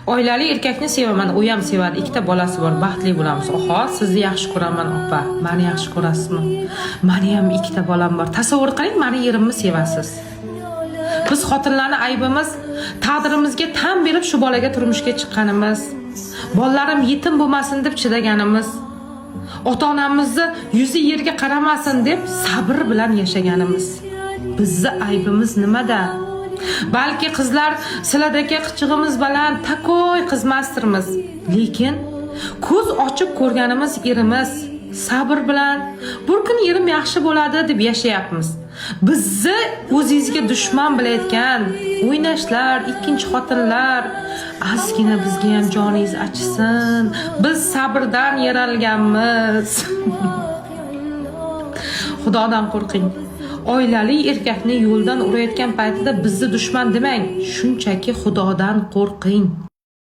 Oilali erkakni sevaman, u ham sevadi. Ikkita bolasi bor, baxtli bo'lamiz. Oho, sizni yaxshi ko'raman, opa. Mani yaxshi ko'rasizmi? Mani ham ikkita bolam bor. Tasavvur qiling, mani erimni sevasiz. Biz xotinlarni aybimiz taqdirimizga tan berib shu bolaga turmushga chiqqanimiz. Bolalarim yetim bo'lmasin deb chidaganimiz. Ota onamizni yuzi yerga qaramasin deb sabr bilan yashaganimiz. Bizni aybimiz nimada? Balki qizlar sizlardagi qichig'imiz bilan такой qizmasdirmiz. Lekin ko'z ochib ko'rganimiz erimiz sabr bilan bir kun erim yaxshi bo'ladi deb yashayapmiz. Bizni o'zingizga dushman bilayotgan o'ynashlar, ikkinchi xotinlar, ozgina bizga ham joningiz achisin. Biz sabrdan yaralganmiz. Xudodan qo'rqing. Oilali erkakni yo'ldan urayotgan paytida bizni dushman demang. Shunchaki Xudodan qo'rqing.